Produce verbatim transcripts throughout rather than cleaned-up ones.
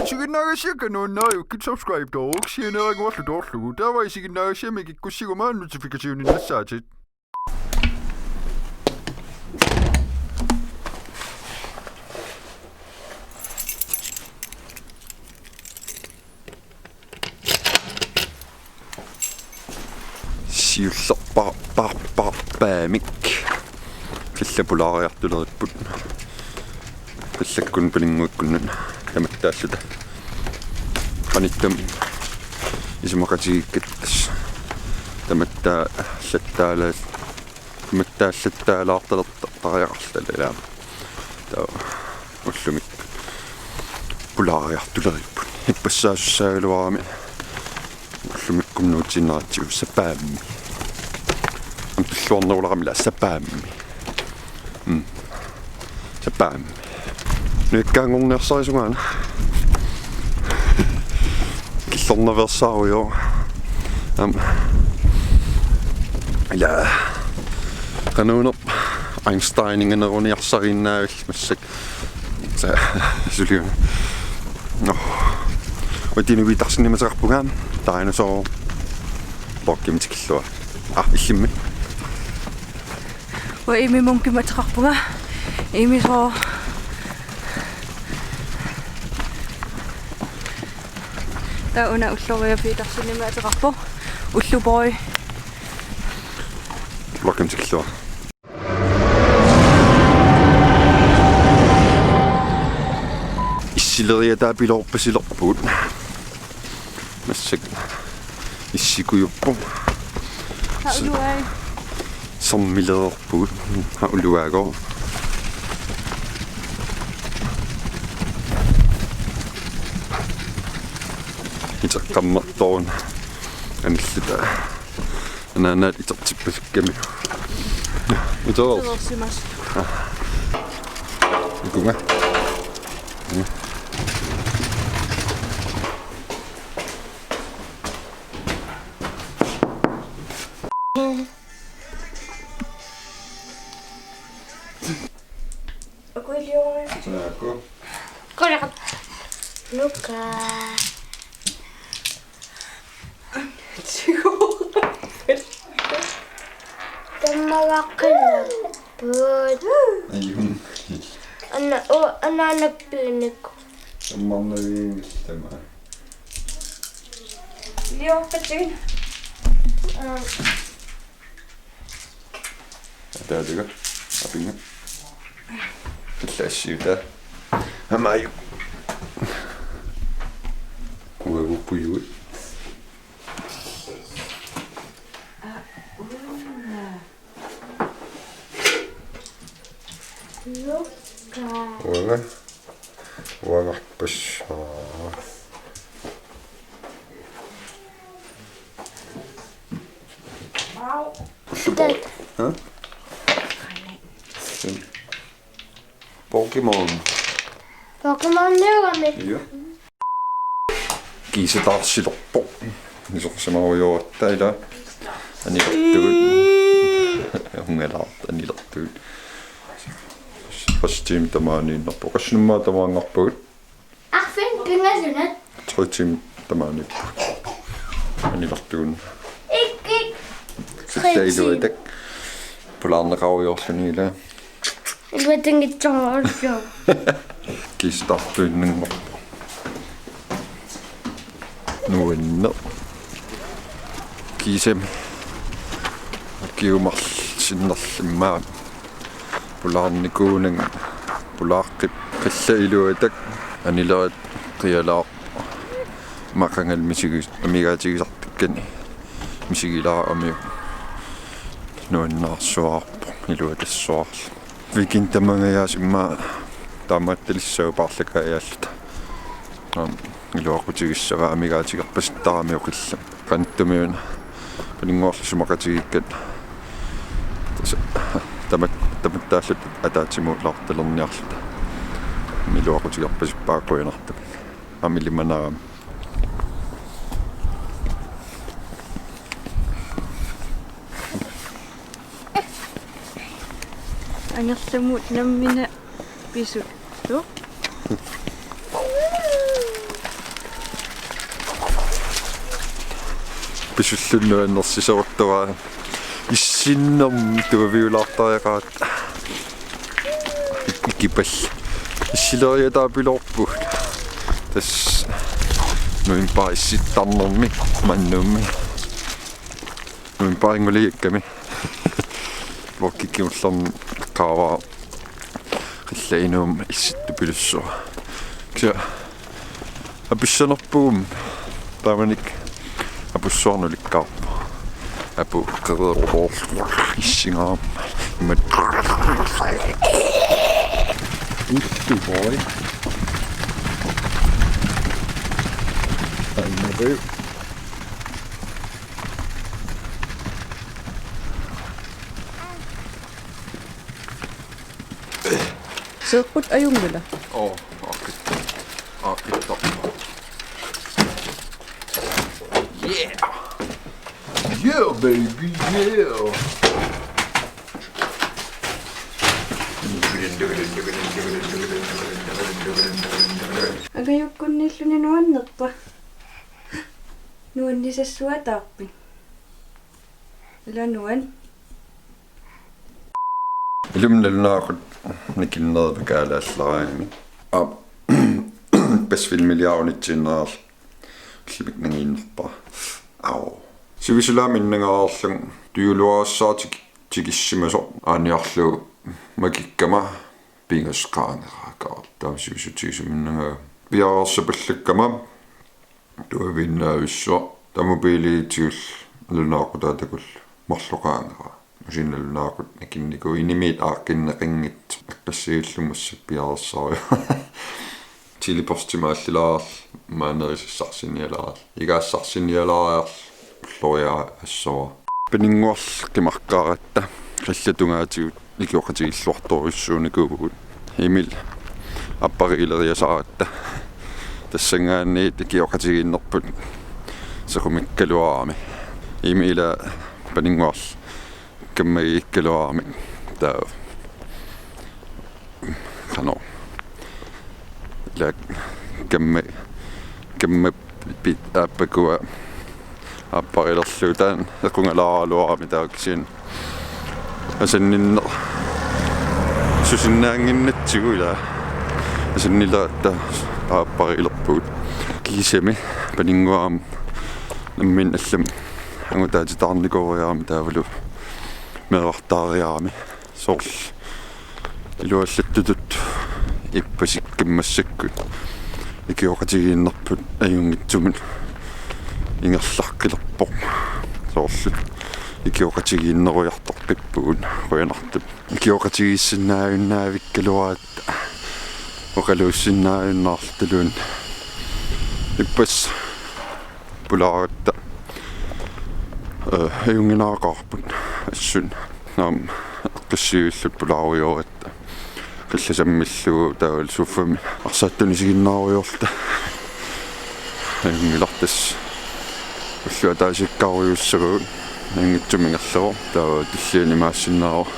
Isiginnaagassiakka nuannariukkit subscribe-tooruk sianeeraguarlu toorlugu. Taava isiginnaagassiami kikkussiguma notification-innassaatit. Siullerpaarpaarpaarpaamik. Qillat pulaariartuleripput. Qillakkunnut paninnguakkunnut tamattaalluta. Qanittumi isumaqatigiikkatta tamattaallattaalaat. Tamattaallattaalaattariaqarlutalu ilaat. Taava ullumikkut pulaariartuleripput. Ippassaasussaagaluarami ullumikkumut nuutsinneratsigu sapaammi. Aamma tulluarnerulaarami ilaa sapaammi. Mm. Sapaammi. Nuikkaanngorniarsarisungaana. Killornaveersaarujoq. Aamma. Ilaa. Qanuunerpoq Einsteininngaanniarsariinnaavillugu massakkut. Sa-, suliuna. Nå. Uanga inuit taarsinnaateqarpunga. Dinosaur. Vloggimik tikilluarit. Ah, illimmi. Uanga Imi Munkimik ateqarpunga. Imi soo. Taava una Ulloria Petersenimik ateqarpoq. Ulluboy. Vloggimik tikilluarit. Issileriataapilorpasilerpugut. Massakkut issikujuppoq. Haa uluai. Sermileerpugut. Haa uluaagooq. Iteqqammertoruna anilluta. Anaanaat itertippasikkamik. Itereersimasoq. Ikunga. Akuiliorami. Sanaakku. Kolera. Nuka. Tammaraqqilaarput. Ajun. Anna, o, anna, anna pinik. Tammarnaviinngillat tamaat. Liorpatsigin. Ataatiga. Apinga. Illaassiuta. Amaju. Uagupujuit. Uanga. Uangarpassaa. Wow. Ulluboy. Ha? Pokémon. Pokémon-iugami. Ja. Kiisataarsilerpoq. Isorsimarujoorutta ilaa. Anilertugut. Ungalaarta anilertugut. Qassit tiimit tamaaniinnarpoq. Qassinik aamma tamaanngarpugut. Arfineq-pingasunut. Tre tiimit tamaaniippugut. Anilertugut. Ik, ik. Tre tiimit. Silla iluatak. Pulaarneqarujoorluni ilaa. Iluatanngitsoorlugu. Kiisataartuinnanngorpoq. Nuanneq. Kiisami. Ukiut marluk sinnerlugit immaqa pulaarnikuunanga pulaaqqippoq. Qillat iluatak anilerat qialaarpoq. Maqangal misigi-, amigaatigisartakkani misigilaaramiuk. Nuannaarsuarpoq iluatassuarlu. Weekend tamangajaasa immaqa taamaattalissaaq paarlakaajaalluta. Aam, iluaqutigissavaa amigaatigerpasittarami oqilluta. Qanittumi una paninnguarli isumaqatigiikkatta. Tassa tamat-, tamattaalluta ataatsimut laartalerniarluta. Iluaqutigerpasippara qujanartumik. Aamma ilimanarami. Angerlamut nammineq pisuttoq. Pisullunnu annersisoruttugaa issinnermut tuaviulaartariaqaratta. Ikipal. Issileriataapiloorpugut. Tassa novembarip issittarnermi mannummi. Novembarip inguliakkami. Vloggi kingullermi qaavaa qillat inummut issittupilussuaq. Kisianni apissanerpugummi taamanikkut apussuarnik ulikkaarpoq. Apu qereeruloorlugu issingaarmat. Imat. Uttupoi. Taimapuu. Seeqqut ajunngila? Oo, aaqqit-, aaqqittarpoq. Yeah! Yeah, baby, yeah! Angajukkunniilluni nuannerpa? Nuannisassuataarpit? Ila nuan. Ilumut nalunaaqutaq nikinnerpakaalaallaarami. Aap. Pas filmiliarunitsiinnarlugu. Illimik nangiinnarpara. Au. Sivisulaami innangaarlunga tujuluarassaaq tikissimasoq aaniarlugu makikkama pingasut qaangeraa. Taava sivisutigisumannga piareersapallakkama tuaviinnaavissuaq. Taava mobiiliutigullu nalunaaqutaatakullu marluk qaangeraa. Usinnalunaaqut nikinnikuuvoq inimiit aaqqinneqanngitsut, aqassiillummassappiarersaaruju. Tandbørsti maallilaarl, maanerisassarsinnialaarl, igaassarsinnialaariarl, ulloriaassavara. Paninnguarli qimaqqaaratta, qillatungaatigut ikioqatigiilluartorujussuunikuuvugut. Emil aappariileriasaaratta. Tassanngaanniit ikioqatigiinnerput sequmikkaluarami. Emil ila Paninnguarli kammagiikkaluaramik taava. Qanoq. Ila kamma-, kammappit aappakua aappariilerlugu taanna equngalaaraluarami taava kisianni asanninneq susinnaannginnatsigu ila asannileratta aappariilerpugut. Kiisami Paninnguarmi nammineq allamik angutaatitaarnikooriarami taavalu meerartaariarami soorlu iluallattutut ippasikkammassakkut ikioqatigiinnerput ajunngitsumut ingerlaqqilerpoq. Soorlu ikioqatigiinnerujartoqqippugut qujanartumik. Ikioqatigiissinnaajunnavikkaluaratta oqaluussinnaajunnaartuluunniit. Ippassaq pulaaratta, eh, ajunnginneraqaarput assut. Naamik eqqissivilluta pulaarujoratta. Qillasammillugu taavalu sofami arsaattunisiginnaarujoorluta. Ajunngilarput tassa. Ulloq ataasiakkaarujussuugut. Ajunngitsumik ingerlavoq. Taava tulliani imaassinnaavoq.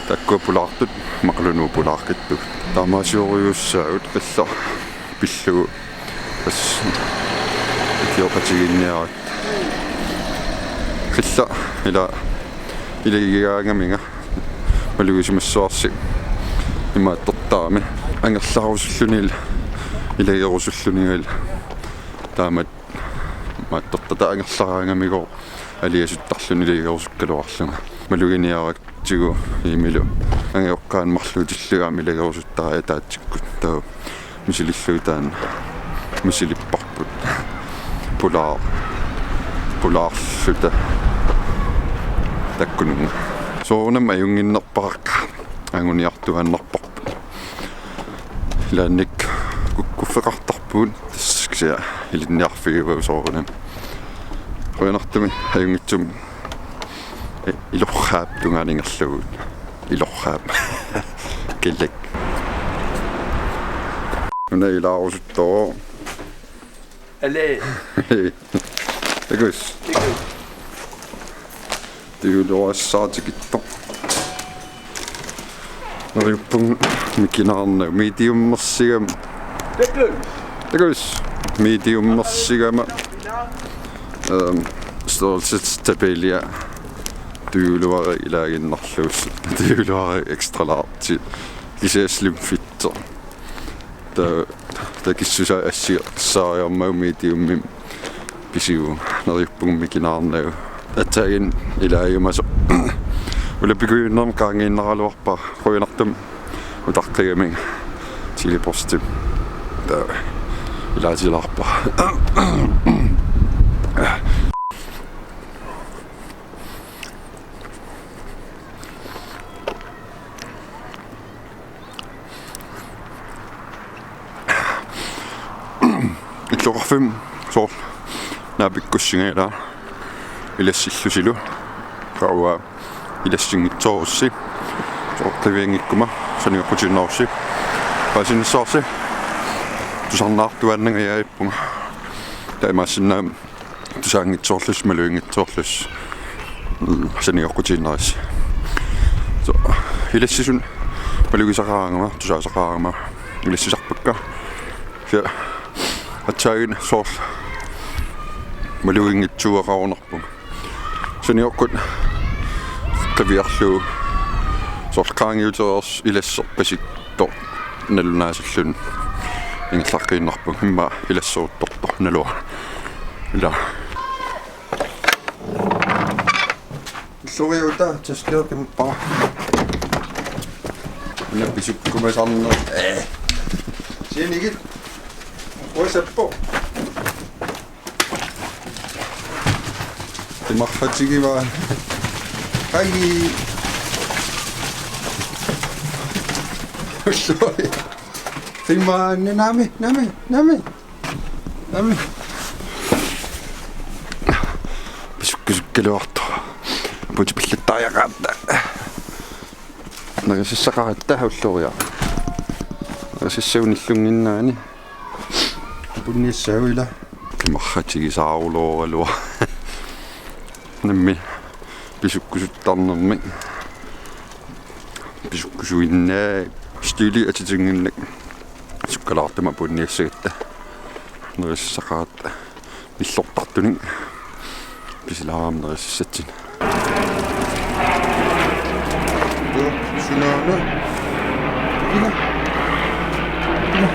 Taakkua pulaartut maqalunuku pulaaqqittugut. Taamaasiorujussaagut qillat pillugu. Tassa ikioqatigiinniaratta. Qillat ila ilagigaangaminga malugisimassavarsi imaattortarami angerlarusulluni ila ilagerusulluni ila taamatut imaattortarami angerlaraangamigooq aliasuttarluni ilagerusukkaluarlunga maluginiaratsigu Emililu angajoqqaanut marluutillugami ilagerusuttaraat ataatsikkut taava misilillugu taanna misilipparput pulaar-, pulaarluta takkununnga. Soorunami ajunnginnerpara anguniartuaannarparput. Ilaannikkut kukkuffeqartarpugut tassa kisianni ilinniarfigivagut soorunami. Qujanartumik ajunngitsumik ilorraap tungaanut ingerlavugut. Ilorraap. Killak. Una ilaarusuttoq. Ale. Takuss. Takuss. Tigulorassaatikittoq. Neriuppunga mikinaarnagu mediumersigama. Takuss. Takuss. Mediumersigama. Ehm, Størrelsetabellia tyveriiginnarlugu, tyveriiginnarlugu extra large, kisianni slim fit. Ta-, takissusaa assigisaariarmagu mediumimik pisivugut, neriuppunga mikinaarnagu. Aatsaat ilaajumasoq. Ulapikujunnermi qaangiinnaraluarpara, qujanartumik utaqqigamiuk Chili Postimik. Ta-, ilaatilaarpara. Illoqarfimmi soorlu naapikkussinga ilaa ilassillusilu. Qaavaa ilassinngitsoorussi. Soorlu qivianngikkuma sanioqqutiinnarussi. Paasinnissavarsi. Tusarnaartuaannangajappunga. Taamaassinnaavoq tusaanngitsoorlusi, maluginngitsoorlusi. Mm, sanioqqutiinnarussi. So, ilassisut malugisaqaraangama, tusaasaqaraangama ilassisarpakka. Kisianni aatsaat soorlu maluginngitsuugaqarunarpunga. Sanioqqut qiviarlugu soorlu qaangiutereersoq ilasseq qisittoq nalunaasalluni ingerlaqqiinnarpunga, immaqa ilasseruttortoq naluara. Ilaa. Illoriuta taskiorkimpara. Una pisukkumasarneq. Eh. Sianigit. Kuasappo. Qimarratigivaa. Ai. Ullui. Qimaanni nami, nami, nami. Nami. Pisukkusukkaluartoq. Puti pillattariaqaratta. Nerisassaqaratta ulloriaq. Nerisassagut nillunnginnaanni. Apunniassaagut ilaa. Qimarratigisaarulooraluaq. Nammineq pisukkusuttarnermik. Pisukkusuinnaat. Stili atitinnginnak. Sukkalaartumik apunniassagatta. Nerisassaqaratta. Nillortartunik. Kisilaarami nerisassatsinnut. Joo, sunaana. Ina. Ina.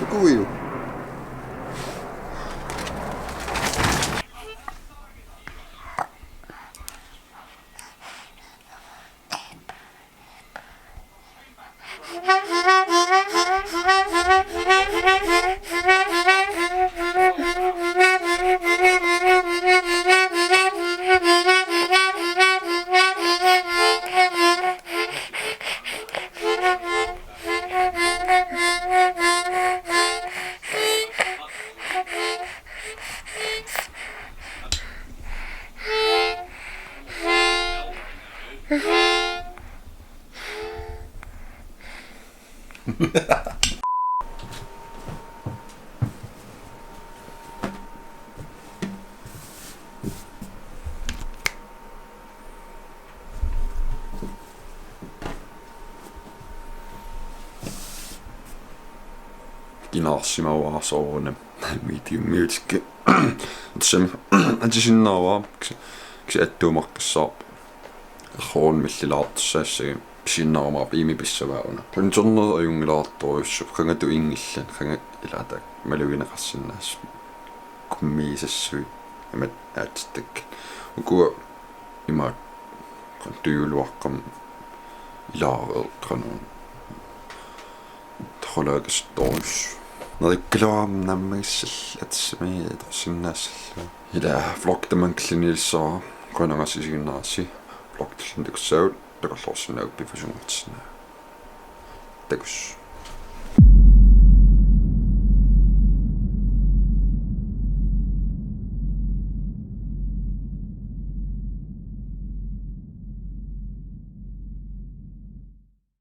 Ukuiu. Kinaarsimavara soorunami. Medium music. Tassami atisinnaavara. Kisi-, kisianni attuumaqqissaarpoq. Errooruni millilaartussaassagami pisiinnaruma iimi pissavaa una. Qunitsornerit ajunngilaartorujussuupput, qangatut inngillat, qangat ilaata malugineqarsinnaasoq. Kummiisassuit imatut aatsittakkat. Ukua imaat qantujuuluaqqam ilaareeqqanuun. Torulaakasuttorujussuuvoq. Neriukkaluarama naammagissallugu, atsimi atorsinnaassallugu. Ila vlog tamanna killiliissavara, qujanaq isiginnaarassi. Vlog tulliani takussaagut, takorloorsinnaavutit, piffisunngortissinnaavutit. Takuss.